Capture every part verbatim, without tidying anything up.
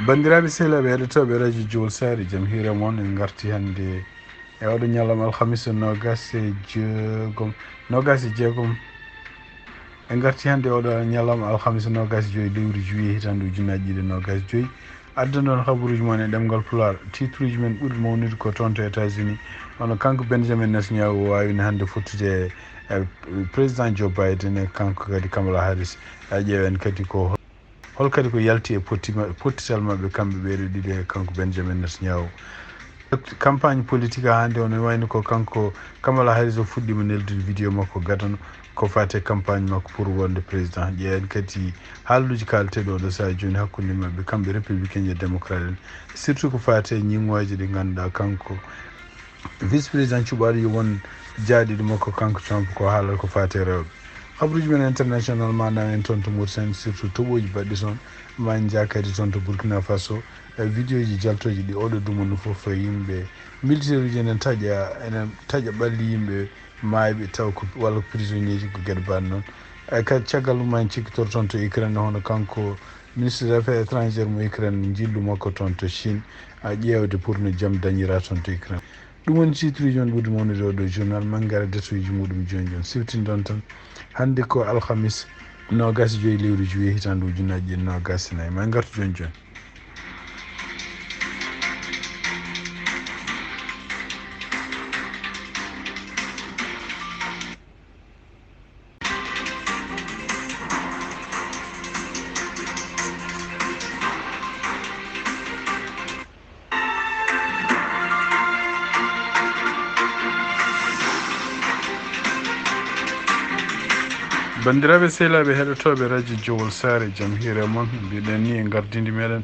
Banndiraaɓe sehilaaɓe heɗotooɓe radio Jowol Saare, jam hiire mon. En ngarti hannde e oɗo ñalawma alhamisa noogas e jeegom, noogas e jeegom. En ngarti hannde e oɗo ñalawma alhamisa noogas e joyi lewru juillet hitaande ujunnaji ɗiɗi e noogas e joyi. Addan ɗon habaruuji mon e ɗemngal Pulaar. Titruuji men ɓurɗi mawnude ko toon to États-Unis. Hono kanko Benjamin Netanyahu o waawino hannde fottude e, e président Joe Biden e kanko kadi Kamala Harris. A ƴeewen kadi ko hol kadi ko yalti e potti ma-, pottital maɓɓe kamɓe ɓeeɗo ɗiɗo e kanko Benjamin Netanyahu. Campagne politique haa hannde o no wayno ko kanko Kamala Harris o fuɗɗiima neldude vidéo makko gadano ko faati e campagne makko pour wonde président. Ƴeewen kadi haalluuji kaalateeɗi oɗo sahaa jooni hakkunde maɓɓe kamɓe républicain e démocrate en, surtout ko faati e ñiŋŋooje ɗe ngannduɗaa kanko vice président cuɓaaɗo yo won jaaɗiiɗo makko kanko Trump ko haalata ko faati e rewɓe. Habaruuji men international ma nawen toon to Mauritanie, surtout toɓooji baɗɗi toon, ma en njaa kadi toon to Burkina Faso. E vidéoji jaltooji ɗi oɗo dumunna fof, yimɓe militaire uji enen taƴa, enen taƴa ɓalli yimɓe maayɓe taw ko, walla ko prisonnier ji ko geɗe mbaɗ noon. E kadi caggal ɗum en cikkitor toon to Ukraine, hono kanko ministre des affaires étrangères mo Ukraine, njillu makko toon to Chine, a ƴeewde pour no jam dañira toon to Ukraine. Ɗum woni titruuji men ɓurɗi mawnude oɗo journal, ma en ngar e datuuji muɗum jooni jooni. Siftindon tan, hannde ko alhamis, noogas e joyi lewru juillet hitaande ujunnaji ɗiɗi noogas e nayi. Ma en ngartu jooni jooni. Banndiraaɓe sehilaaɓe heɗotooɓe radio Jowol Saare, jam hiire mon. Mbiɗen ni e ngardindi meɗen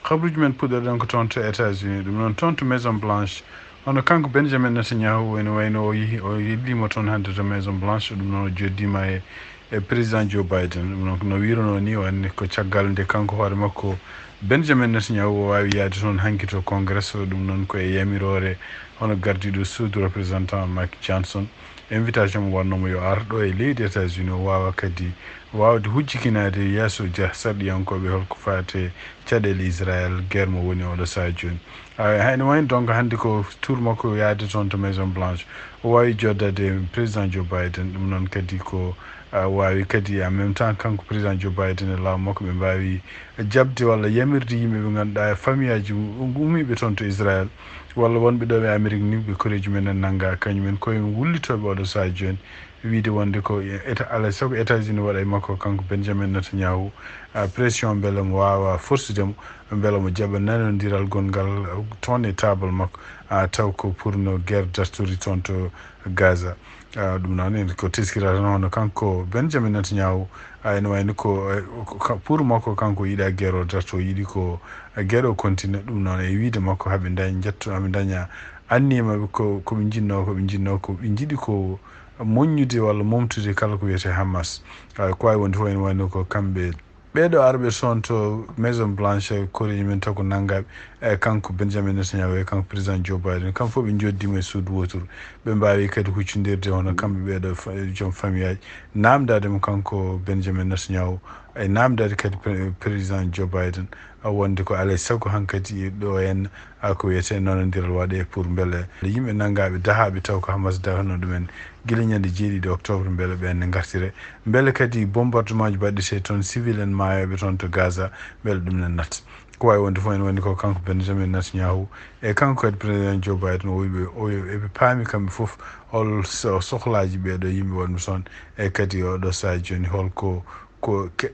habaruuji men puɗɗorɗen ko toon to États-Unis, ɗum noon toon to Maison Blanche. Hono kanko Benjamin Netanyahu woni wayno o yehi, o yilliima toon hannde to Maison Blanche, ɗum noon o joddiima e, e président Joe Biden. Ɗum noon no wiiruno ni, wonde ko caggal nde kanko hoore makko Benjamin Netanyahu o waawi yaade toon hanki to Congrès, ɗum noon ko e yamiroore hono gardiiɗo suudu représentant Mike Johnson. Invitation mo waɗnoomo yo ar ɗo e leydi États-Unis, o waawa kadi waawde hujjikinaade yeeso ja-, sarɗiyankooɓe holko faati e caɗeele Israël, guerre mo woni oɗo sahaa jooni. A, hayno wayno donc hannde ko tour makko yaade toon to Maison Blanche. O waawi joddade président Joe Biden, ɗum noon kadi ko, a, waawi kadi en même temps kanko président Joe Biden e laamu makko ɓe mbaawi jaɓde walla yamirde yimɓe ɓe ngannduɗaa e famiyaaji umiiɓe toon to Israël, walla wonɓe ɗo e Amérique ni, ɓe koreeji men en nannga, kañum en koye mum wullitooɓe oɗo sahaa jooni, wiide wonde ko e-, Eta-, alaa e sago États-Unis waɗa e makko kanko Benjamin Netanyahu, a, pression mbele mo waawa forsude mo, mbele mo jaɓa nanondiral gonngal, a, toon e taabal makko, a, taw ko pour no guerre dartori toon to Gaza. A, ɗum noon en ko teskira tan hono kanko Benjamin Netanyahu, a, ene wayno ko, e, ko ka-, pour makko kanko yiɗa guerre o darto, yiɗi ko, a, guerre o continue. Ɗum noon e wiide makko haɓe dañ-, njetto, haɓe daña anniye maɓɓe ko, ko ɓe njinnoo, ko ɓe njinnoo, ko ɓe njiɗi ko moññude walla momtude kala ko wiyetee Hamas. A, ko waawi wonde fof ene wayno ko kamɓe ɓeeɗo arɓe toon to Maison Blanche, koreeji men taw ko nanngaaɓe, e kanko Benjamin Netanyahu e kanko président Joe Biden, kamɓe fof ɓe njoddiima e suudu wooturu. Ɓe mbaawi kadi huccondirde hono kamɓe ɓeeɗo fa-, joom famiyaaji, naamndaade mo kanko Benjamin Netanyahu, e naamndaade kadi pre-, président Joe Biden, a, wonde ko alaa e sago hankadi ɗo en, a, ko wiyetee nanondiral waɗee pour mbele yimɓe nanngaaɓe dahaaɓe taw ko Hamas dahno ɗumen gila ñande jeeɗiɗi octobre, mbele ɓeen ne ngartire, mbele kadi bombardement ji mbaɗetee toon, civil en maayooɓe toon to Gaza, mbele ɗum ne natta. Ko waawi wonde fof ene woni ko kanko Benjamin Netanyahu e kanko kadi président Joe Biden, o wiɓe, o wi-, eɓe paami kamɓe fof hol so-, sohlaaji ɓeeɗo yimɓe wonɓe toon, e kadi oɗo sahaa jooni holko ko ke-,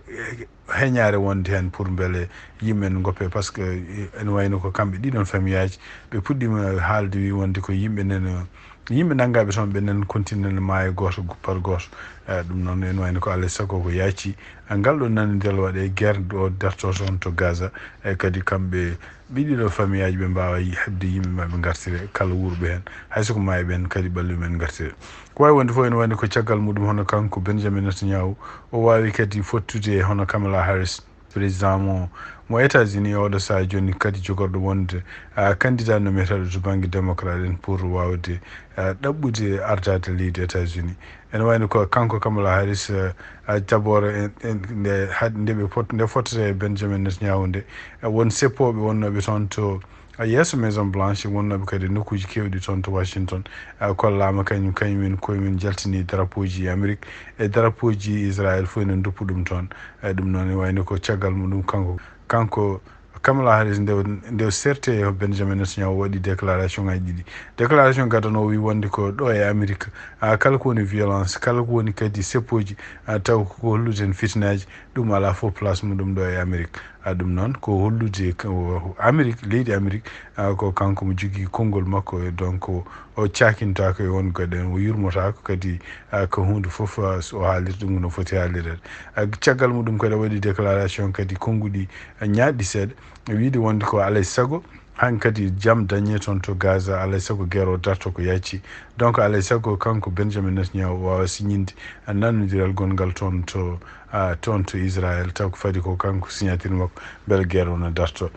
heñaare wonde heen pour mbele yimɓe ne ngoppe, par ce que, eh, ene wayno ko kamɓe ɗiɗon famiyaaji, ɓe puɗɗiima haalde wi wonde ko yimɓe nene, yimɓe nanngaaɓe toon ɓe nene continue ne maaya gooto par gooto. Eh, ɗum noon ene wayno ko alaa e sago ko yaaci, eh, ngal ɗo nanondiral waɗee guerre o darto toon to Gaza, e kadi kamɓe ɓe ɗiɗo famiyaaji ɓe mbaawa yi-, heɓde yimɓe maɓɓe ngartire, kala wuurɓe heen, hay so ko maayɓe heen kadi ɓalli mumen ngartire. Ko waawi wonde fof ene wayno ko caggal muɗum hono kanko Benjamin Netanyahu, o waawi kadi fottude e hono Kamala Harris. président mo mo États-Unis e oɗo saha joni, kadi jogorɗo wonde, ah, candidat nometeɗo to banggue démocrate en pour wawde, ah, ɗaɓɓude ardade leydi États-Unis. Ene wayno ko kanko Kamala Harris, ah, ah, jabore en, en, nde had-, nde ɓe pot-, nde fottata e Benjamin Netanyahu nde, ah, won seppoɓe wonnoɓe toon to, ah, yeeso Maison Blanche, wonnoɓe kadi e nokkuji kewɗi toon to Washington, ah, kollama kañum, kañum en koye mum jaltini drapeau ji Amérique e drapeau ji Israël fof ene duppu ɗum toon. Eh, ɗum noon ne wayno ko caggal muɗum kanko, kanko Kamala Harris nde, nde o serte e Benjamin Netanyahu o waɗi déclaration ngaji ɗiɗi. Déclaration gadano o wi wonde ko ɗo e Amérique, ah, kala ko woni violence, kala ko woni kadi seppoji, ah, taw ko hollude en fitnaji, ɗum ala fof place muɗum ɗo e Amérique. Ah, ɗum noon ko hollude ko Amérique, leydi Amérique, ah, ko kanko mo jogui konngol makko, e donc o cakintaako e won geɗe, o yurmotaako kadi, ah, ko hunde fof, ah, so o haaliri ɗum no foti haalirede. Ah, caggal muɗum kadi o waɗi déclaration kadi konnguɗi, ah, ñaaɗɗi seeɗa, wiide wonde ko alay sago han kadi jam dañe toon to Gaza, alay sago guerre o darto ko yacci. Donc alay sago kanko Benjamin Netanyahu o wawa siñinde, ah, nanodiral gongal toon to, ah, toon to Israël, taw ko fadi ko kanko signature makko, beele guerre o no darto.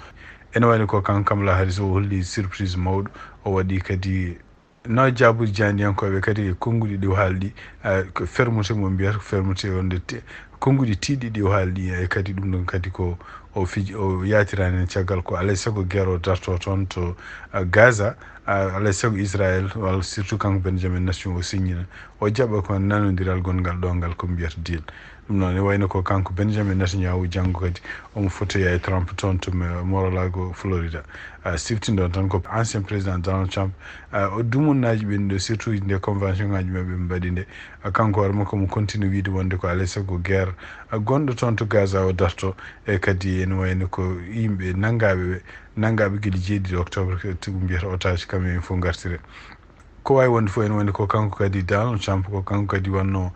Ene wayno ko kanko Kamala Harris o holli surprise mawɗo, o waɗi kadi no jaabude jaandiyankoɓe kadi e konnguɗi ɗi o haali ɗi, ah, ko fermeté mo mbiyata ko fermeté wonde te-, konnguɗi tiiɗɗi ɗi o haali ɗi, e kadi ɗum ɗon kadi ko o fij-, o yaatirani en caggal ko alay sago guerre o darto toon to, ah, Gaza, ah, alay sago Israël walla surtout kanko Benjamin Netanyahu o siññina, o jaɓa ko nanodiral gongal ɗo ngal ko mbiyata deal. Ɗum noon ne wayno ko kanko Benjamin Netanyahu janngo kadi omo fotoya e Trump toon to me-, Mar-a-Lago, Florida. Ah, siftinɗon tan ko ancien président Donald Trump, ah, o dumunnaaji ɓen ɗo, surtout nde convention ngaji maɓɓe ɓe mbaɗi nde. Ah, kanko hoore makko mo continue wiide wonde ko alay sago guerre, ah, gonɗo toon to Gaza o darto. E kadi ene wayno ko yimɓe nanngaɓe ɓe, nanngaɓe gila jeeɗiɗi octobre, ko tigi mbiyata otage, kamɓe en fof ngartire. Ko wawi wonde fof ene wayno ko kanko kadi Donald Trump, ko kanko kadi wonno,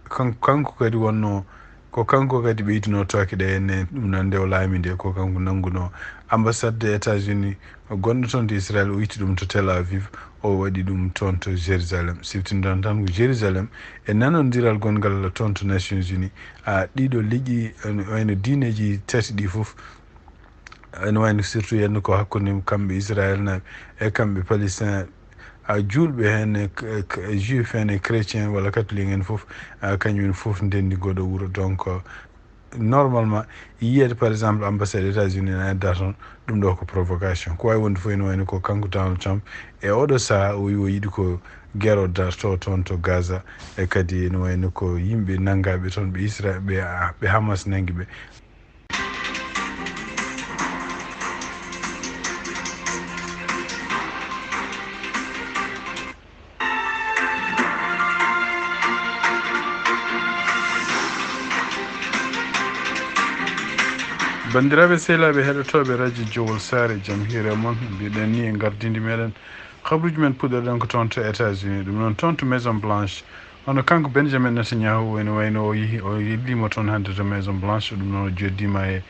kan-, kanko kadi wonno, ko kanko kadi ɓeydino tooke ɗe ene, ɗum noon nde o laami nde, ko kanko nannguno ambassade de États-Unis gonɗo toon to Israël, o itti ɗum to Tel Aviv, o waɗi ɗum toon to Jérusalem. Siftinɗon tan ko Jérusalem e nanodiral gongal toon to Nations Unies, a, ɗiɗo leƴƴi, en, wayno diineji tati ɗi fof, ene wayno surtout henna ko hakkunde kamɓe Israël naaɓe e kamɓe Palestine, a, julɓe heen e k-, k-, juif heen e chrétien walla catholique heen fof, a, kañum en fof ndenndi ngoɗo wuro. Donc, normalement, yiyede par exemple ambassade États-Unis na edda toon, ɗum ɗo ko provocation. Ko wawi wonde fof ene wayno ko kanko Donald Trump e oɗo saha o wi o yiɗi ko guerre o darto toon to Gaza, e kadi ene wayno ko yimɓe nanngaɓe toon ɓe Isra-, ɓe, ɓe Hamas nanngi ɓe. Banndiraaɓe sehilaaɓe heɗotooɓe Radio Jowol Saare, jam hiire mon. Mbiɗen ni e ngardindi meɗen, habruuji men puɗɗorɗen ko toon to États-Unis, ɗum noon toon to Maison Blanche. Hono kanko Benjamin Netanyahu woni wayno o yehi, o yellima toon hannde to Maison Blanche, ɗum noon o joddima e,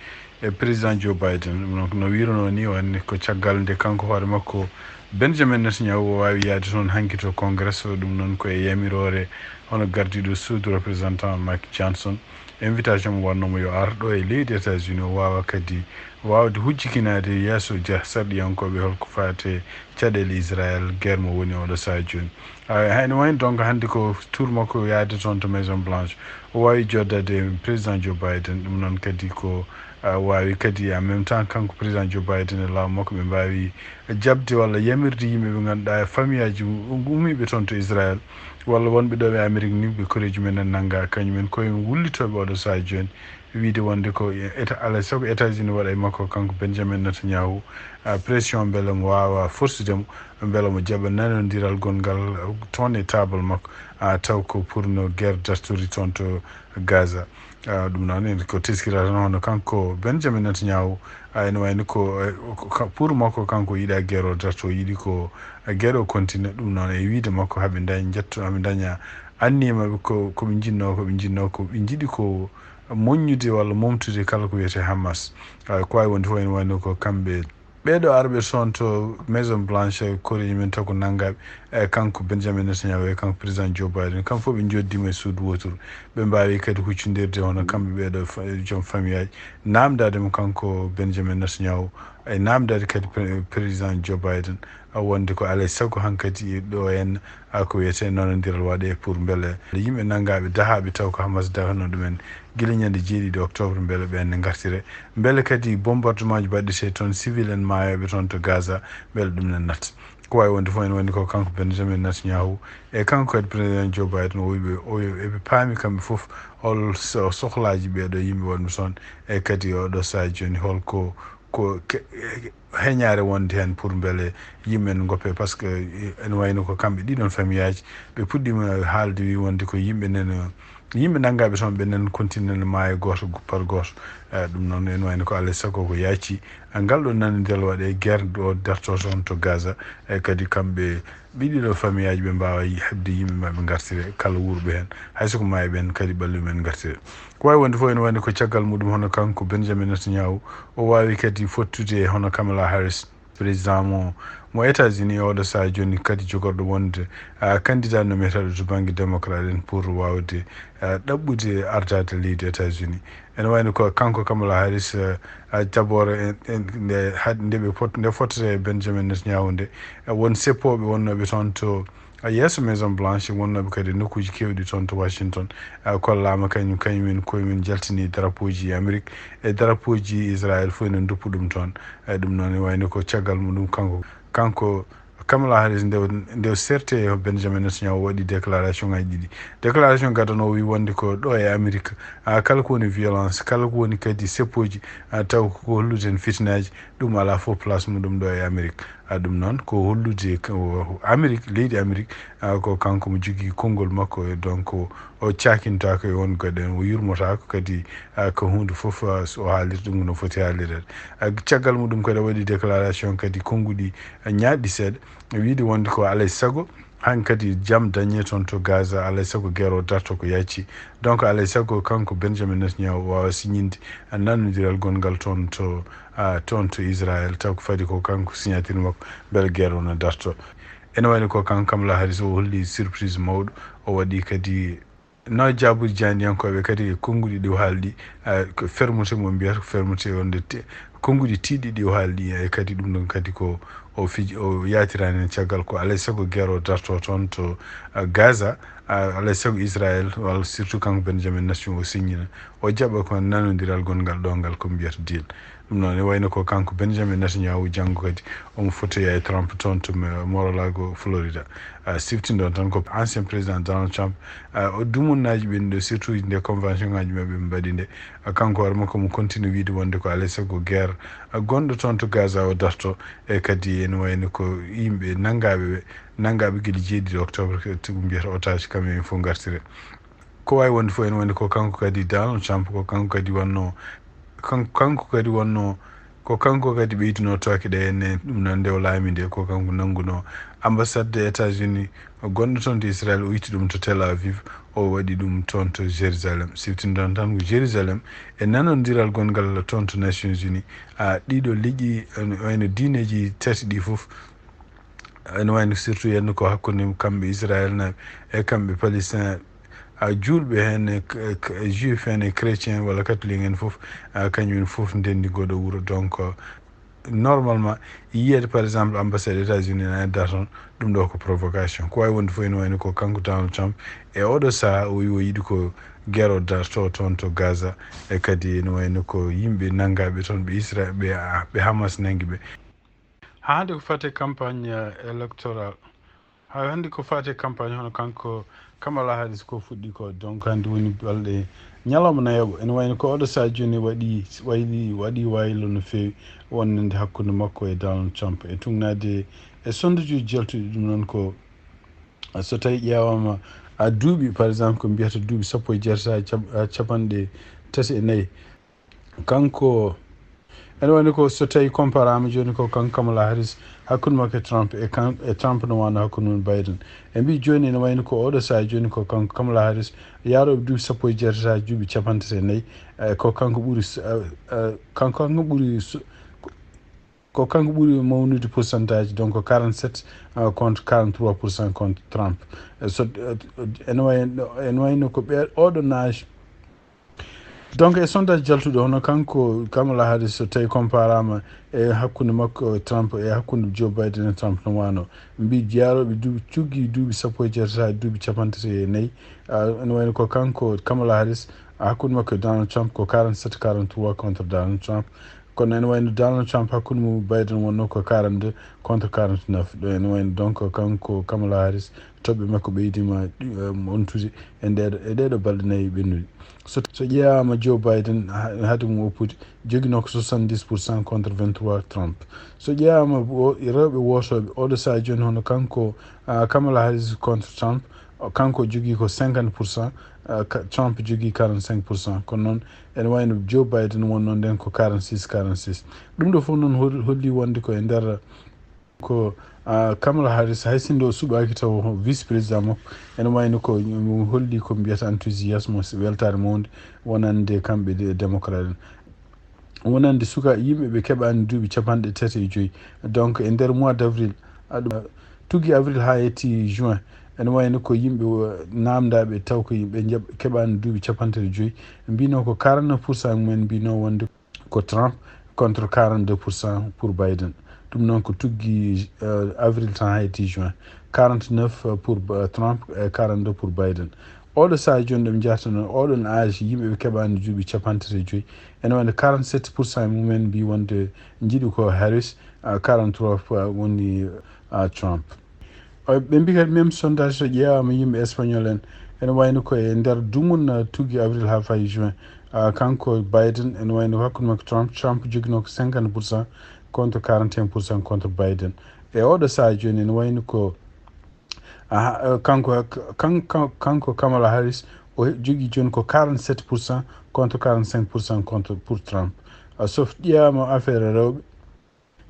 e président Joe Biden. Ɗum noon no wiruno ni, wonde ko caggal nde kanko hoore makko Benjamin Netanyahu o wawi yaade toon hanki to Congrès, ɗum noon ko e yamiroore hono gardiɗo suudu représentant Mike Johnson. Invitation mo wannoomo yo ar ɗo e leydi États-Unis, o waawa kadi waawde hujjikinaade yeeso ja-, sarɗiyankooɓe holko faati e caɗeele Israël, guerre mo woni oɗo sahaa jooni. A, hayno wayno donc hannde ko tour makko yaade toon to Maison Blanche. O waawi joddaade e président Joe Biden, ɗum noon kadi ko, a, waawi kadi en même temps kanko président Joe Biden e laamu makko ɓe mbaawi jaɓde walla yamirde yimɓe ɓe ngannduɗaa e famiyaaji um-, ummiiɓe toon to Israël, walla wonɓe ɗo e Amérique ni, ɓe koreeji men en nannga, kañum en koye wullitooɓe oɗo sahaa jooni, wiide wonde ko Eta-, alaa sago États-Unis waɗa e makko, kanko Benjamin Netanyahu, a, pression mbele mo waawa forsude mo, mbele mo jaɓa nanondiral gonngal toon e table makko, a, taw ko pour no guerre dartori toon to Gaza. A, ɗum noon en ko teskira tan hono kanko Benjamin Netanyahu, a, ene wayno ko, e, ko ka-, pour makko kanko yiɗa guerre o darto, yiɗi ko, e, guerre o continue. Ɗum noon e wiide makko haɓe dañ-, njetto, haɓe daña anniya maɓɓe ko, ko ɓe njinnoo, ko ɓe njinnoo, ko ɓe njiɗi ko moññude walla momtude kala ko wiyetee Hamas. A, ko wawi wonde fof ene wayno ko kamɓe Ɓeeɗo arɓe toon to Maison Blanche, koreeji men taw ko nanngaaɓe, e kanko Benjamin Netanyahu e kanko président Joe Biden, kamɓe fof ɓe njooɗdiima e suudu wooturu. Ɓe mbaawi kadi huccondirde hono kamɓe ɓeeɗo fa-, joom famiyaaji, naamndaade mo kanko Benjamin Netanyahu, e naamndaade kadi pre-, président Joe Biden, a wonde ko alaa e sago hankadi ɗo en, a ko wiyetee nanondiral waɗee pour mbele yimɓe nanngaaɓe dahaaɓe taw ko Hamas dahno ɗumen gila ñande jeeɗiɗi octobre, mbele ɓeen ne ngartire, mbele kadi bombardement ji mbaɗɗetee toon, civil en maayooɓe toon to Gaza, mbele ɗum ne natta. Ko waawi wonde fof ene woni ko kanko Benjamin Netanyahu e kanko kadi président Joe Biden, o wiɓe, o wi-, eɓe paami kamɓe fof hol so-, sohlaaji ɓeeɗo yimɓe wonɓe toon, e kadi oɗo sahaa jooni hol ko, ko ke-, heñaare wonde heen pour mbele yimɓe en ngoppe, par ce que ene wayno ko kamɓe ɗiɗon famiyaaji, ɓe puɗɗiima haalde wi wonde ko yimɓe nene, yimɓe nanngaaɓe toon ɓe nene continue ne maaya gooto par gooto. Eh, ɗum noon ene wayno ko alaa e sago ko yaaccii. Eh, ngal ɗo nanondiral waɗee, guerre ɗo darto toon to Gaza, e kadi kamɓe ɓe ɗiɗo famiyaaji ɓe mbaawa yi-, heɓde yimɓe maɓɓe ngartire, kala wuurɓe heen, hay so ko maayɓe heen kadi ɓalli mumen ngartire. Ko waawi wonde fof ene wayno ko caggal muɗum hono kanko Benjamin Netanyahu, o waawi kadi fottude e hono Kamala Harris, président mo, mo États-Unis, e oɗo sahaa jooni kadi jogorɗo wonde, ah, candidat nometeeɗo to bannge démocrate en pour waawde, ah, ɗaɓɓude ardaade leydi États-Unis. Ene wayno ko kanko Kamala Harris, ah, ah, jaboore en, en, nde had-, nde ɓe pot-, nde fottata e Benjamin Netanyahu nde, ah, won seppooɓe wonnooɓe toon to, ah, yeeso Maison Blanche, wonnooɓe kadi e nokkuuji keewɗi toon to Washington, ah, kollaama kañum, kañum en koye mum jaltini drapeau ji Amérique e drapeau ji Israël fof ene nduppu ɗum toon. Eh, ɗum noon ene wayno ko caggal muɗum kanko, kanko Kamala Harris nde o, nde o serte e Benjamin Netanyahu, o waɗi déclaration ngaji ɗiɗi. Déclaration gadano o wi wonde ko ɗo e Amérique, ah, kala ko woni violence, kala ko woni kadi seppooji, ah, taw ko hollude heen fitinaaji, ɗum alaa fof place muɗum ɗo e Amérique. Ah, ɗum noon ko hollude ko Amérique, leydi Amérique, ah, ko kanko mo jogii konngol makko, e donc o, o caakintaako e oon geɗe, o yurmotaako kadi, ah, ko huunde fof, ah, so o haaliri ɗum no foti haalireede. Ah, caggal muɗum kadi o waɗi déclaration kadi konnguɗi, ah, ñaaɗɗi seeɗa, wiide wonde ko alaa e sago hankadi jam dañee toon to Gaza, alaa e sago guerre o darto ko yaaccii. Donc alaa e sago kanko Benjamin Netanyahu o waawa siñinde, ah, nanondiral gonngal toon to, ah, toon to Israël, taw ko fadi ko kanko signature makko, mbele guerre o no darto. Ene wayno ko kanko Kamala Harris o holli surprise mawɗo, o waɗi kadi nawa jaabuuji jaayndiyankooɓe kadi e konnguɗi ɗi o haali ɗi, ah, ko fermeté mo mbiyata, ko fermeté wonde te-, konnguɗi tiiɗɗi ɗi o haali ɗi, e kadi ɗum ɗon kadi ko o fiji, o yaatiraani heen caggal ko alaa e sago guerre o darto toon to, ah, Gaza, ah, alaa e sago Israël, walla surtout kanko Benjamin Netanyahu o siññina, o jaɓa ko nanondiral gonngal ɗo ngal ko mbiyata deal. Ɗum noon, ene wayno ko kanko Benjamin Netanyahu janngo kadi omo fotoya e Trump toon to Mo-, Mar-a-Lago, Florida. Ah, siftinɗon tan ko ancien président Donald Trump, ah, o dumunnaaji ɓen ɗo, surtout nde convention ngaji maɓɓe ɓe mbaɗi nde, ah, kanko hoore makko mo continue wiide wonde ko alaa e sago guerre, ah, gonɗo toon to Gaza o darto, e kadi ene wayno ko yimɓe nanngaaɓe ɓe, nanngaaɓe gila jeeɗiɗi octobre, ko mbiyata otage, kamɓe fof ngartire. Ko waawi wonde fof ene wonde ko kanko kadi Donald Trump, ko kanko kadi wonno, kan-, kanko kadi wonno, ko kanko kadi ɓeydunoo tooke ɗe ene, ɗum noon nde o laami nde, ko kanko nanngunoo ambassade de États-Unis gonɗo toon to Israël, o itti ɗum to Tel Aviv, o waɗi ɗum toon to Jérusalem. Siftinɗon tan ko Jérusalem e nanondiral gonngal toon to Nations Unies, a ɗiɗo leƴƴi, ene wayno diineeji tati ɗi fof, ene wayno surtout henno ko hakkunde kamɓe Israël naaɓe e kamɓe Palestine, a juulɓe heen e k-, k-, juif heen e chrétien walla catholique en fof, a kañum en fof ndenndi ngoɗo wuro. Donc, normalement, yiyeede par exemple ambassade États-Unis ene adda toon, ɗum ɗo ko provocation. Ko waawi wonde fof ene wayno ko kanko Donald Trump e oɗo sahaa o wi o yiɗi ko guerre o darto toon to Gaza, e kadi ene wayno ko yimɓe nanngaaɓe toon ɓe Isra-, ɓe, ɓe Hamas nanngi ɓe. Haa hannde ko faati e campagne, eh, électorale. Haa hannde ko faati e campagne, hono kanko Kamala Harris ko fuɗɗi ko. Donc hannde woni balɗe ñalawma nayaɓo. Ene wayno ko oɗo sahaa jooni waɗi, wayli, waɗi waylo no feewi wonande hakkunde makko e Donald Trump. E tugnaade e sonduuji jaltuɗi ɗum noon ko, so tawi ƴeewaama, a duuɓi, par exemple, ko mbiyata duuɓi sappo e jeetati haa cap-, haa capanɗe tati e nayi. Kanko, ene wayno ko so tawi comparaama jooni ko kanko Kamala Harris hakkunde makko e Trump, e kan-, e Trump no wano hakkunde mum Biden. E mbi jooni ene wayno ko oɗo sahaa jooni ko kanko Kamala Harris yaarooɓe duuɓi sappo e jeetati haa duuɓi capanɗe tati e nayi, e ko kanko ɓuri s-, e, e, kanko, kanko ɓuri s-, Ko kanko ɓuri mawnude pourcentage, donc quarante-sept contre quarante-trois pour cent contre Trump. So ene wayno ene wayno ko ɓe oɗo âge. Donc e sondage jaltuɗo hono kanko Kamala Harris, so tawi comparama e hakkunde makko Trump e hakkunde Joe Biden e Trump no wano mbi jeyaaroɓe duuɓi cuggi duuɓi sappo e jeetati ha duuɓi capanɗe tati e nayi. Ene wayno ko kanko Kamala Harris, hakkunde makko e Donald Trump ko quarante-sept quarante-trois contre Donald Trump. Kono ene wayno Donald Trump hakkunde mum Biden wonno ko quarante-deux contre quarante-neuf. Ɗo ene wayno donc kanko Kamala Harris toɓɓe makko ɓeydima montude e ndeɗo e ɗeɗo balɗe nayi ɓennuɗe. So so ƴeewama Joe Biden haade mum oppude jogino ko soixante-dix pour cent contre vingt-trois Trump. So ƴeewama rewɓe wotoɓe oɗo saha joni hono kanko Kamala Harris contre Trump, kanko jogui ko cinquante pour cent, Trump jogui quarante-cinq pour cent. Kono noon ene wayno Joe Biden wonno nden ko quarante-six quarante-six. Ɗum ɗo fof noon holli wonde ko e nder ko Kamala Harris, hay sinno o suɓaki taw vice président makko, ene wayno ko holli ko mbiyata enthousiasme, weltare mawde wonande kamɓe démocrate en, wonande suka yimɓe ɓe keɓani duuɓi capanɗe tati e joyyi. Donc e nder mois d' avril, aɗum tuggi avril ha yetti juin, ene wayno ko yimɓe namdaɓe taw ko yimɓe keɓani duuɓi capanɗe tati e joyyi, mbino ko quarante-neuf pour cent mumen mbino wonde ko Trump contre quarante-deux pour cent pour Biden. Ɗum noon ko tuggi avril tan ha yetti juin, quarante-neuf pour Trump e quarante-deux pour Biden. Oɗo saha joni ɗo mi jahata noon oɗon âge yimɓe ɓe keɓani duuɓi capanɗe tati e joyyi, ene wonde quarante-sept pour cent e mumen mbi wonde jiiɗi ko Harris, quarante-trois woni Trump. Ɓe mbi kadi même sondage so ƴeewama yimɓe espagnol en, ene wayno ko e nder dumun tuggi avril ha fayi juin, kanko Biden ene wayno hakkude makko Trump, Trump jogino ko cinquante pour cent contre quarante et un pour cent contre Biden. E oɗo saha joni ene wayno ko kanko kanko Kamala Harris o jogui joni ko quarante-sept pour cent contre quarante-cinq pour cent contre pour Trump. So ƴeewama affaire rewɓe,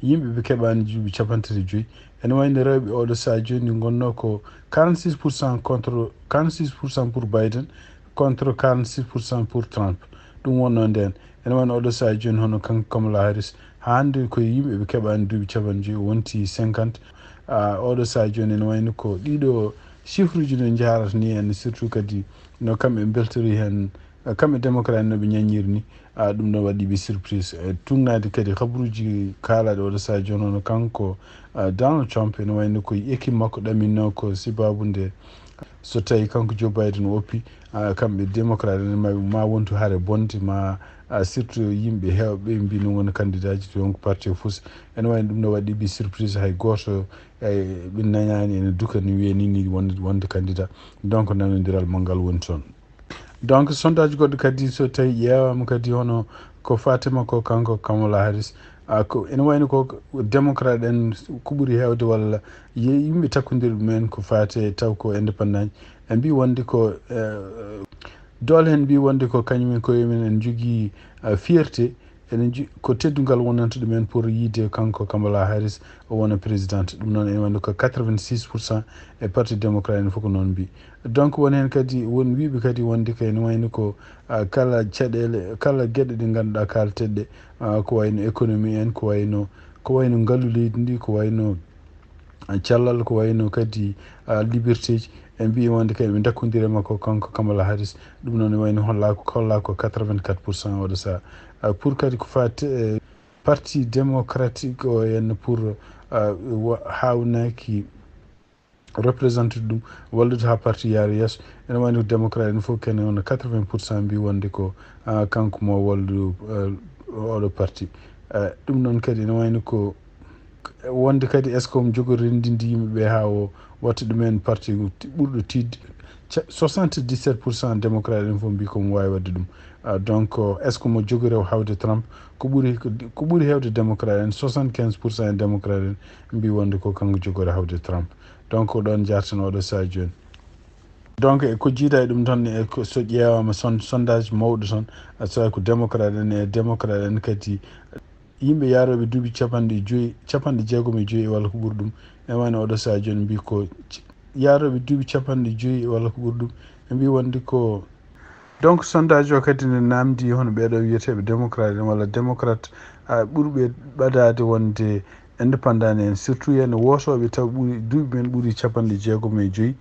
yimɓe ɓe keɓani duuɓi capanɗe tati e joyyi, ene wayno rewɓe oɗo saha joni gonno ko quarante-six pour cent contre quarante-six pour cent pour Biden contre quarante-six pour cent pour Trump. Ɗum wonno nden ene wayno oɗo saha joni hono kanko Kamala Harris ha hande koye yimɓe ɓe keɓani duuɓi capanɗe joyyi o wonti cinquante. Oɗo saha joni ene wayno ko ɗiɗo chiffre uji no jarata ni en, surtout kadi no kamɓe beltori hen. Kamɓe démocrate no ɓe ñaññiri ni, ɗum ɗo waɗi ɓe surprise. Tunngaade kadi habaruuji kaalaɗe oɗo saha joni hono kanko Donald Trump ene wayno ko équipe makko ɗaminno ko sibabu nde so tawi kanko Joe Biden o oppi, kamɓe démocrate ene ma wontu hare bonde ma, surtout yimɓe hewɓe mbi no wona candidat ji to wonko parti o fus. Ene wayno ɗum no waɗi ɓe surprise hay goto ɓe nañani ene duka ni wiye ni ni wonde wonde candidat. Donc nanodiral mo ngal woni toon. Donc sondage goɗɗo kadi so tawi ƴeewama kadi hono ko fatima ko kanko Kamala Harris, ko ene wayno ko démocrate en ko ɓuri hewde walla yimɓe takkodirɓe mumen ko fate taw ko indépendant en mbi wonde ko doole hen mbi wonde ko kañumen koye mumen en jogui fierté ene ko teddungal wonanta ɗumen pour yiide kanko Kamala Harris o wona présidente. Ɗum noon ene wayno ko quatre-vingt-six pour cent e parti démocrate en fof ko noon mbi. Donc won hen kadi won wiiɓe kadi wonde ko ene wayno ko kala caɗele kala gueɗe ɗe ganduɗa kalteɗe ko wayno économie en ko wayno ko wayno ngaalu leydi ndi ko wayno cellal ko wayno kadi liberté ji. En mbi wonde kadi ɓe dakkodiri e makko kanko Kamala Harris. Ɗum noon wayno holla ko holla ko quatre-vingt-quatre pour cent oɗo saha. Pour kadi ko fati parti démocratique o en pour hawnaki représenté ɗum wallude ha parti yaari yesso. Ene wayno démocrate en fof kene wona quatre-vingt pour cent mbi wonde ko kanko mo wallu oɗo parti. Ɗum noon kadi ene wayno ko wonde kadi est ce que omo jogori renndinde yimɓe ɓe ha o watta ɗumen parti ɓurɗo tiiɗde? Soixante-dix-sept pour cent démocrate en fof mbi komo wawi wadde ɗum. Donc est ce que mo jogori o hawde Trump? Ko ɓuri ko ɓuri hewde démocrate en soixante-quinze pour cent e démocrate en mbi wonde ko kanko jogori hawde Trump. Donc ko ɗon jarten oɗo saha joni. Donc e ko jiida e ɗum tan e so ƴeewama sondage mawɗo tan, a tawa ko démocrate en e démocrate en kadi yimɓe yaroɓe duuɓi capanɗe joyyi capanɗe jeegom e joyyi walla ko ɓuri ɗum. E wayno oɗo saha joni mbi ko yaroɓe duuɓi capanɗe joyyi walla ko ɓuri ɗum ɓe mbi wonde ko donc sondage o kadi ne namdi hono ɓeɗo wiyeteɓe démocrate en walla démocrate ɓurɓe ɓadaade wonde indépendant en, surtout yen wotooɓe taw ɓuri duuɓi men ɓuri capanɗe jeegom e joyi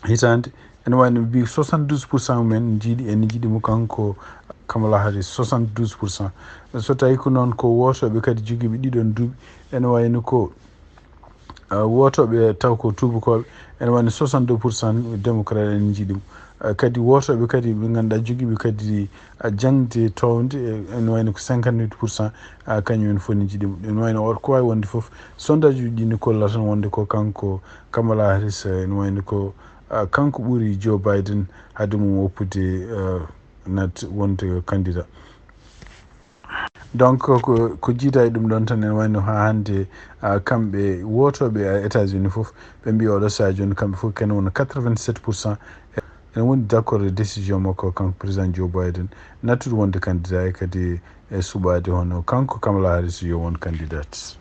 hitaande. Ene wayno mbi soixante-douze pour cent men jiiɗi, en jiiɗi mo kanko Kamala Harris, soixante-douze pour cent. So tawi ko noon ko wotooɓe kadi jogiiɓe ɗiɗon duuɓi, ene wayno ko wotooɓe taw ko tuubakooɓe, ene wayno soixante-deux pour cent démocrate en jiiɗi mo. Kadi wotooɓe kadi ɓe ngannduɗaa jogiiɓe kadi jaŋde toowde, ene wayno ko cinquante-huit pour cent, kañum en fof ne jiiɗi mo. Ene wayno ko waawi wonde fof, sondage uji ɗi ne kolla tan wonde ko kanko Kamala Harris, ene wayno ko kanko ɓuri Joe Biden haade mum woppude nat wonde candidat. Donc ko, ko jiida e ɗum ɗon tan, ene wayno haa hannde kamɓe wotooɓe e États-Unis fof, ɓe mbi oɗo sahaa jooni kamɓe fof kene wona quatre-vingt-sept pour cent ene woni d'accord e décision makko kanko président Joe Biden nattude wonde candidat e kadi e suɓaade hono kanko Kamala Harris yo won candidate.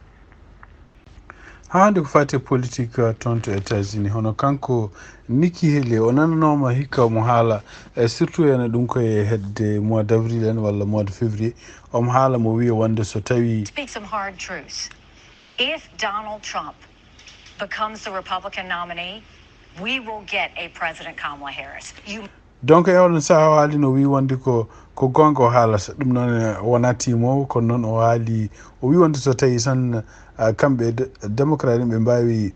Haa hannde ko faati e politique toon to États-Unis, hono kanko Nikki Haley, o nananooma hikka omo haala, e surtout ene ɗum ko e hedde mois d'avril en walla mois de février, omo haala mo wiya wonde so tawi Speak some hard truths. If Donald Trump becomes the Republican nominee, we will get a President Kamala Harris. You Donc e oɗon sahaa o haali no wii wonde ko, ko goonga o haalata. Ɗum noon wonaa tiimoowo, kono noon o haali, o wii wonde so tawi tan kamɓe démocrate ɓe mbaawi,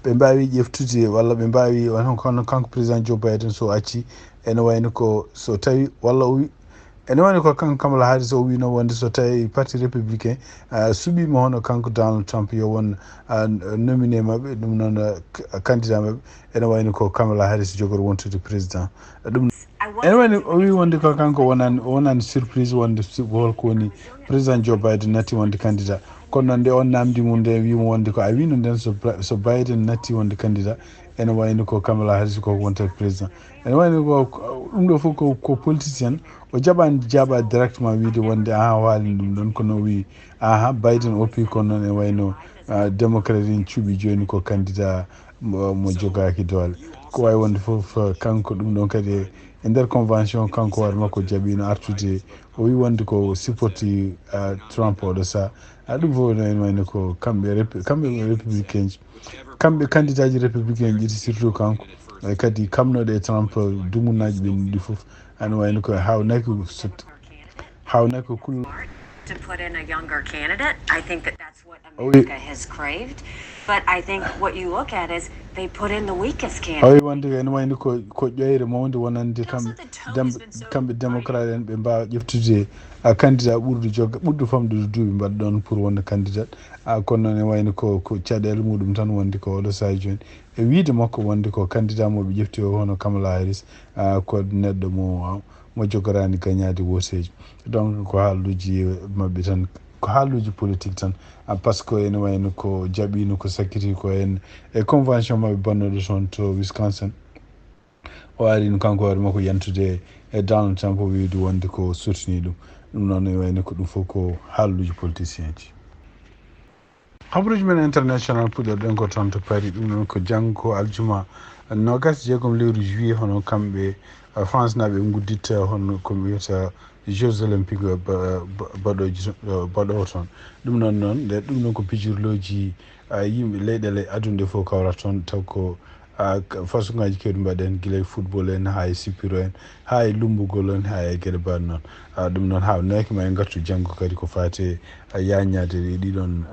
ɓe mbaawi ƴeftude walla ɓe mbaawi, hono kanko président Joe Biden so acci, ene wayno ko so tawi walla o wi, ene wayno ko kanko Kamala Harris o wiino wonde so tawi parti républicain suɓiima hono kanko Donald Trump yo won nominé maɓɓe, ɗum noon candidat maɓɓe, ene wayno ko Kamala Harris jogori wontude président. Ɗum ene wayno o wii wonde ko kanko wonani, o wonani surprise wonde holko woni président Joe Biden natti wonde candidat. Kono noon nde on namdi mum nde wiimo wonde ko a wiino nden so, so Biden natti wonde candidat, ene wayno ko Kamala Harris ko wonta président. Ene wayno ko, ɗum ɗo fof ko, ko politicien, o jaɓani jaɓa directement wiide wonde aha o haalini ɗum ɗon, kono o wii aha Biden oppi, kono noon e wayno démocrate en cuɓi jooni ko candidat mo, mo jogaaki doole. Ko waawi wonde fof kanko ɗum ɗon kadi e nder convention kanko hoore makko jaɓiino artude, o wii wonde ko supporti Trump oɗo sahaa. Ɗum fof no en wayno ko kamɓe kamɓe républicain ji, kamɓe candidat ji républicain ji ɗiɗi surtout kanko, e kadi kamnoɗe e Trump dumunnaaji ɓe ɗiɗi fof, ana wayno ko hawnaki sut hawnaki ko kul. To put in a younger candidate, I think that that's what America has craved. But I think what you look at is they put in the weakest candidate. Hawi wonde ene wayno ko, ko ƴoyre mawnde wonande kamɓe, kamɓe démocrate en ɓe mbaawa ƴeftude a candidat ɓurɗo jogga, ɓurɗo famɗude duuɓi mbaɗa ɗon pour wonde candidat. A kono noon e wayno ko, ko caɗeele muɗum tan wonde ko oɗo sahaa jooni. E wiide makko wonde ko candidat mo ɓe ƴefti o hono Kamala Harris, a ko neɗɗo mo, mo jogoraani gañaade woteeji. Donc ko haaluuji maɓɓe tan, ko haaluuji politique tan. A par ce que ene wayno ko jaɓiino ko sakkiti ko en e convention maɓɓe bannoɗo toon to Wisconsin. O arino kanko hoore makko yantude e Donald Trump o wiide wonde ko sotini ɗum. Ɗum noon ne wayno ko ɗum fof ko haaluuji politicien ji. Habaruuji men international puɗɗorɗen ko toon to Paris, ɗum noon ko janngo ko aljuma noogaas e jeegom lewru juillet, hono kamɓe France naaɓe ɓe ngudditta hono ko mbiyata Jeux Olympiques baɗooji baɗoowo toon. Ɗum noon noon nde ɗum noon ko pijirlooji yimɓe leyɗeele aduna ɗe fof kawrata toon, taw ko façon ngaji kewɗi mbaɗen gila e football en haa e sippiro en haa e lumbugol en haa e geɗe mbaɗ noon. Ɗum noon haawnaki ma en ngartu janngo kadi ko faate yaññaade ɗiɗon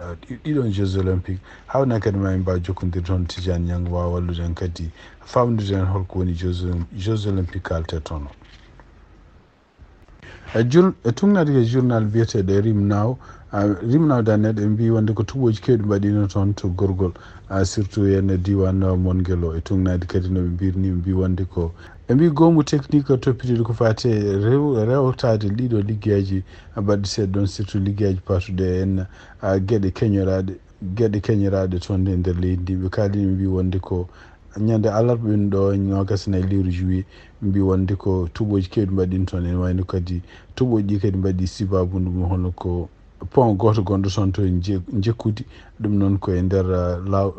ɗiɗon Jeux Olympiques. Haawnaki kadi ma en mbaaw jokkondirde toon Tidiane Niang waawa wallude en kadi faamdude en holko woni Jeux Jeux Olympiques kaalte toon o. E jur e tugnaade e journal biyeteeɗo Rimnaw, Rimnaw Danet, ɓe mbii wonde ko tuɓooji keewɗi mbaɗiino toon to gorgol, surtout en e diiwaan Mongelo. E tugnaade kadi no ɓe mbirni, ɓe mbii wonde ko ɓe mbii goomu technique toppitiiɗo ko faati e rew rewtaade ɗiɗo liggeeji baɗɗi seeɗa ɗoon, surtout liggeeji paatuɗe en geɗe keñoraaɗe geɗe keñoraaɗe toon e nder leydi ndi. Ɓe kaalii ɓe mbii wonde ko ñande alarba ɓen ɗo noogas e nayi lewru juillet, mbii wonde ko tuɓooji keewɗi mbaɗiino toon, ene wayno kadi tuɓooji ɗi kadi mbaɗi sibaabu ɗum hono ko pont gooto gonɗo toon to Nje Njekkudi, ɗum noon ko e nder law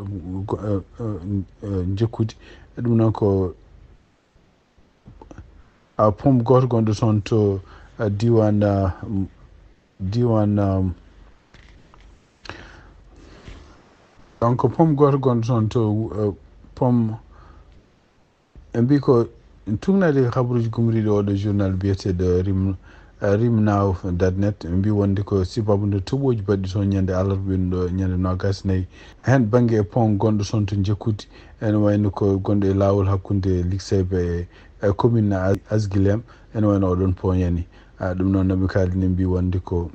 Njekkudi, ɗum noon ko pont gooto gonɗo toon to diiwaan Diwan, um, donc, pom gooto gonɗo toon to, uh, pom, ɓe mbi ko tugnaade habaruuji gumriiɗi oɗo journal biyeteeɗo Rim, uh, rimnow dot net, ɓe mbi wonde ko sibabu nde toɓooji baɗɗi toon ñande alarba ɓennuɗo, ñande noogaas nayi. Heen bannge e pom gonɗo toon to Njakkuuti, ene wayno ko gonɗo e laawol hakkunde Likseyba e, e commune As-, Asgilem, ene wayno oɗon pom yani. Ah, ɗum noon, no ɓe kaali ni, mbi wonde ko,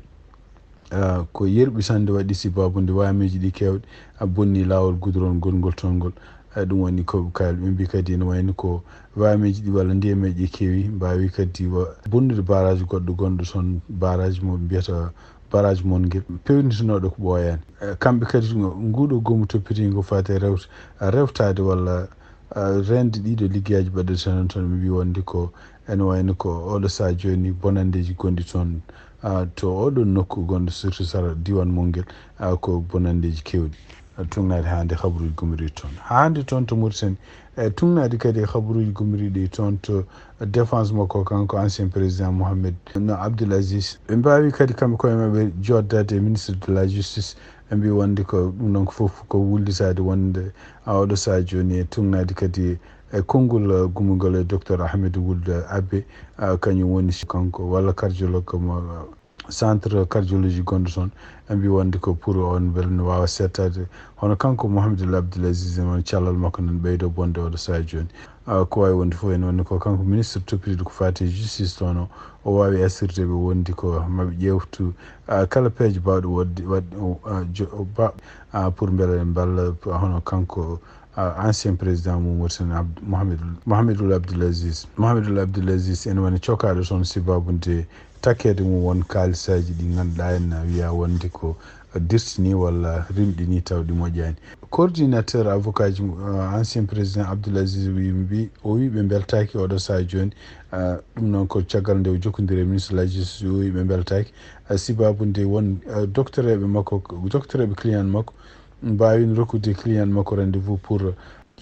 ah, ko yerɓisannde waɗi sibabu nde waameeji ɗi keewɗi, ah, bonni laawol goudron ngol, ngol toon ngol. Ah, ɗum woni ko ɓe kaali. Ɓe mbi kadi ene wayno ko waameeji ɗi walla ndiyameeji ɗi keewi, mbaawi kadi wa-, bonnude barrage goɗɗo gonɗo toon, barrage mo ɓe mbiyata barrage mon ngel, pewnitinooɗo ko ɓooyaani. Eh, kamɓe kadi ngo-, nguɗo goomu toppitiingo faati e rewt-, rewtaade walla, ah, reende ɗiɗo liggeyaaji baɗɗo toon, toon ɓe mbi wonde ko ene wayno ko oɗo sahaa jooni bonanndeeji gonɗi toon, ah, to oɗon nokku gonɗo surtout sara diwan mon ngel, ah, ko bonanndeeji keewɗi, ah, tugnaade haa nde habaruuji gumriiɗi toon. Haa nde toon to Mauritanie, e tugnaade kadi e habaruuji gumriiɗi toon to défense makko kanko ancien président Mohamed no Abdoul Aziz. Ɓe mbaawi kadi kamɓe koye maɓɓe jooɗdaade e ministre de la justice, ɓe mbi wonde ko ɗum ɗon ko fof ko wullitaade wonde, ah, oɗo sahaa jooni e tugnaade kadi e konngol, ah, gumugol e docteur Ahmed Wuld Abbé, ah, kañum woni kanko walla cardiologue mo, ah, centre cardiologie gonɗo toon, ɓe mbi wonde ko pour on mbele no waawa seettaade. Hono kanko Mohamed El Abdoul Aziz en, on callal makko nan ɓeydo bonde oɗo sahaa jooni. Ah, ko waawi wonde fof ene wonde ko kanko ministre toppitiiɗo ko faati e justice toon o, o waawi assurde ɓe wonde ko maɓe ƴeewtu, ah, kala peeje baawɗe waɗde, waɗ-, o, ah, jo-, o ba-, ah, pour mbele mballa hono kanko, ah, ancien président mo Mauritanie, Abd-, Mohamed, Mohamed Ould Abdoul Aziz. Mohamed Ould Abdoul Aziz ene woni cokaaɗo toon sibabu nde takkeede mum won kaalisaaji ɗi ngannduɗaa en wiya wonde ko dirtini walla rimɗini taw ɗi moƴƴaani. Coordinateur avocat ji, euh, ancien président Abdoul Aziz wi mbi, o wi ɓe mbeltaaki oɗo sahaa jooni. Euh, ɗum noon ko caggal nde o jokkondiri e ministre de la justice, o wi ɓe mbeltaaki. Euh, sibabu nde won, euh, doctoreeɓe makko, doctoreeɓe client makko mbaawino rokkude client makko rendez-vous pour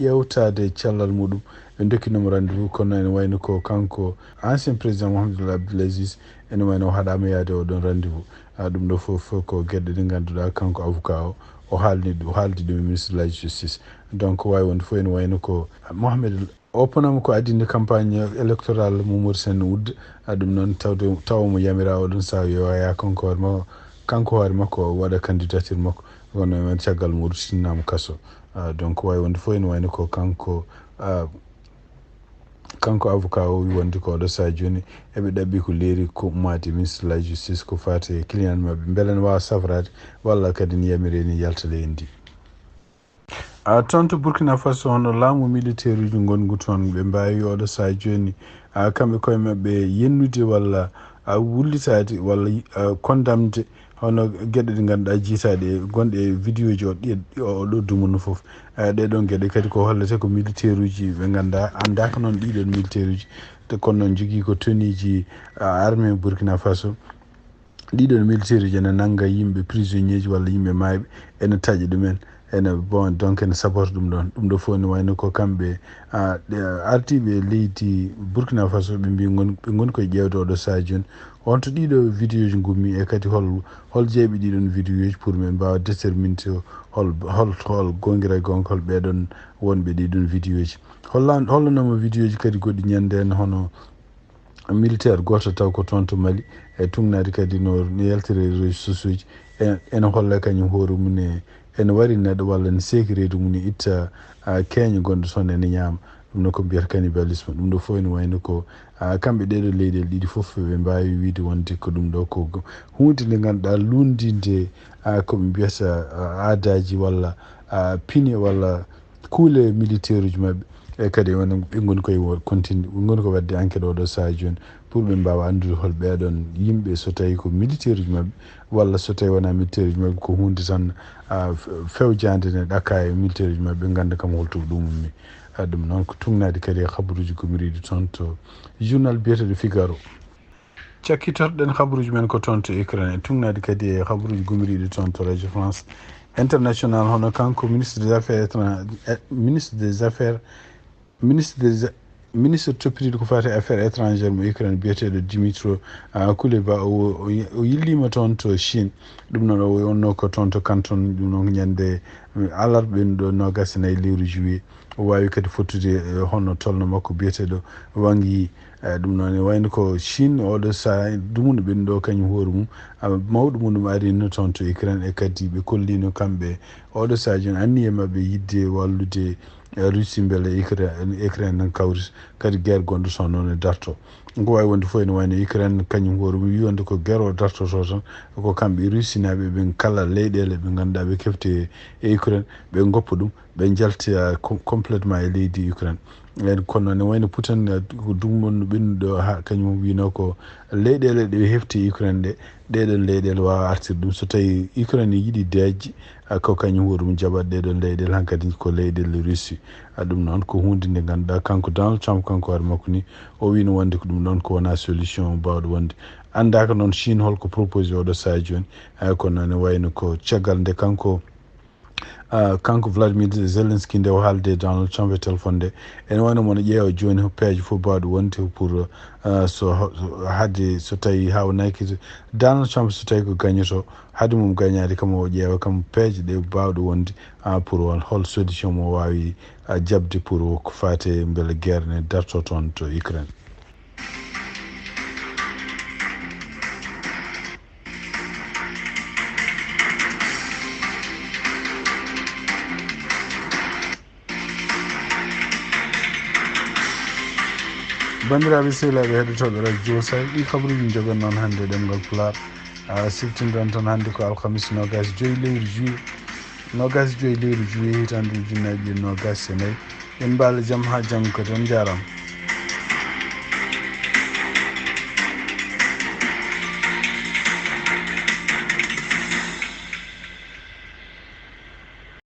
ƴeewtaade cellal muɗum. Ɓe ndokkino mo rendez-vous, kono ene wayno ko kanko ancien président Mohamed Ould Abdoul Aziz, ene wayno o haɗaama yaade oɗon rendez-vous. Ah, ɗum ɗo fof ko geɗe ɗe ngannduɗaa kanko avocat o, o haalni, o haaldi ɗum e ministre de la justice. Donc, ko waawi wonde fof ene wayno ko Mohamed o bonnaama ko addinde campagne électorale mo Mauritanie udde. Ah, ɗum noon tawde, tawa mo yamiraa oɗon sahaa yo yaa kanko hoore makko, kanko hoore makko o waɗa candidature makko. Kono men caggal mo ruttinnaama kaso. Ah, donc, waawi wonde fof ene wayno ko kanko, ah, kanko avocat o wi wonde ko oɗo sahaa jooni eɓe ɗaɓɓi ko leeri ko ummaade ministre de la justice ko faati e client maɓɓe, mbele ne waawa safraade walla kadi ne yamire ni yalta leydi ndi. Ah, toon to Burkina Faso, hono laamu militaire uji ngongu toon, ɓe mbaawi oɗo sahaa jooni, ah, kamɓe koye maɓɓe yennude walla, ah, wullitaade walla, ah, condamde hono geɗe ɗe ngannduɗaa jiytaaɗe e gonɗe e vidéo ji o, ɗi, o, oɗo dumunna fof. Eh, ɗee ɗoon geɗe kadi ko hollata ko militaire uji ɓe ngannduɗaa anndaaka noon ɗii ɗoon militaire uji, te kono noon njogii ko tenue ji, ah, armée Burkina Faso. Ɗii ɗoon militaire uji ene nannga yimɓe prisonnier ji walla yimɓe maayɓe, ene taƴa ɗumen, ene, bon, donc ene sabota ɗum ɗoon. Ɗum ɗo fof ene wayno ko kamɓe, ah, ɗe, ardiiɓe leydi Burkina Faso, ɓe mbi ngon-, ɓe ngoni koye ƴeewde oɗo sahaa jooni. Honto ɗii ɗoo vidéo ji ngummi e kadi hol, hol jeeɓi ɗii ɗoon vidéo ji pour ɓe mbaawa déterminde hol, hol, hol goongira e goonga, hol ɓee ɗoon wonɓe ɗii ɗoon vidéo ji. Holla-, hollanoo mo vidéo ji kadi goɗɗi ñande en hono militaire gooto taw ko toon to Mali, e tugnaade kadi no, no yaltiri e réseaux sociaux ji, e, ene holla kañum hoore mum e, ene wari neɗɗo walla ene seeki reedu mum e itta, ah, keeño gonɗo toon ene ñaama. Ɗum noon ko mbiyata cannibalisme. Ɗum ɗo fof ene wayno ko, ah, kamɓe ɗee ɗoo leyɗeele ɗiɗi fof ɓe mbaawi wiyde wonde ko ɗum ɗo ko go-, huunde nde ngannduɗaa luunndinde, ah, ko ɓe mbiyata, ah, aadaaji walla, ah, pine walla kuule militaire uji maɓɓe. E kadi wona ɓe ngoni koye wo-, continue, ɓe ngoni ko waɗde enquête oɗo sahaa jooni pour ɓe mbaawa anndude hol ɓee ɗoon yimɓe so tawii ko militaire uji maɓɓe walla so tawii wonaa militaire uji maɓɓe, ko huunde tan, ah, f-, fewjaande ne ɗaka e militaire uji maɓɓe, ɓe ngannda kam holto ɗum ummi. Ah, ɗum noon ko tugnaade kadi e habaruuji gumriiɗi toon to journal biyeteeɗo Figaro. Cakkitorɗen habaruuji men ko toon to Ukraine, e tugnaade kadi e habaruuji gumriiɗi toon to Radio France International, hono kanko ministre des affaires étran-, eh, ministre des affaires, ministre des, Ministre toppitiiɗo ko faati e affaire étrangère mo Ukraine, biyeteeɗo Dimitro, ah, Kuleba, o, o, o yilliima toon to Chine. Ɗum noon, o wonnoo ko toon to Canton, ɗum noon ko ñande, eh, alarba ɓennuɗo noogaas e nayi lewru juillet. O waawi kadi fottude, eh, hono tolno makko biyeteeɗo Wang Yi. Eh, ɗum noon, ene wayno ko Chine, oɗo sahaa, dumunɗo ɓennuɗo kañum hoore mum, ah, mawɗo mum ɗum arino toon to Ukraine, e kadi ɓe kollino kamɓe oɗo sahaa jooni anniye maɓɓe yiɗde wallude, eh, Russie mbele Ukraine, Ukraine nan kawri, kadi guerre gonɗo toon noon e darto. Ko waawi wonde fof ene wayno Ukraine kañum hoore mum wiyonde ko guerre o dartoto tan, ko kamɓe Russie naaɓe ɓen kala leyɗeele ɓe ngannduɗaa ɓe kefti e Ukraine, ɓe ngoppa ɗum, ɓe njalta com-, complètement e leydi Ukraine. En kono ne wayno Putin, eh, ko dumunɗo ɓennuɗo ha kañum wino ko leyɗeele ɗe hefti Ukraine ɗe, ɗeɗon leyɗeele waawa artirde ɗum. So tawi Ukraine yiɗi deeƴde, ah, ko kañum hoore mum jaɓat ɗeɗon leyɗeele, hankadi ko leyɗeele Russie. Ah, ɗum noon ko huunde nde ngannduɗaa kanko Donald Trump, kanko hoore makko ni, o wino wonde ko ɗum ɗon ko wona solution bawɗo wonde. Anndaaka noon Chine holko proposé oɗo sahaa jooni. Ah, kono ne wayno ko caggal nde kanko, ah, kanko Vladimir Zelensky nde o haalde e Donald Trump e téléphone nde. Ene wayno mono ƴeewa jooni peeje fof bawɗe wonde pour, ah, so, so haade, so tawi haawnaki Donald Trump, so tawi ko gañoto, haade mum gañaade kam, o ƴeewa kam peeje ɗe bawɗe wonde, ah, pour hol, hol solution mo waawi, ah, jaɓde pour ko faate mbele guerre ne darto toon to Ukraine. Banndiraaɓe sehilaaɓe heɗotooɓe radio Jowsal, ɗi kabaruuji njogon noon hannde e ɗemngal Pulaar. Ah, siftinɗon tan hannde ko alhamis noogaas joyi lewru juillet, noogaas joyi lewru juillet hitaande ujunnaji ɗiɗi noogaas e nayi. En mbaala jam haa janngo kadi, on njaaraama.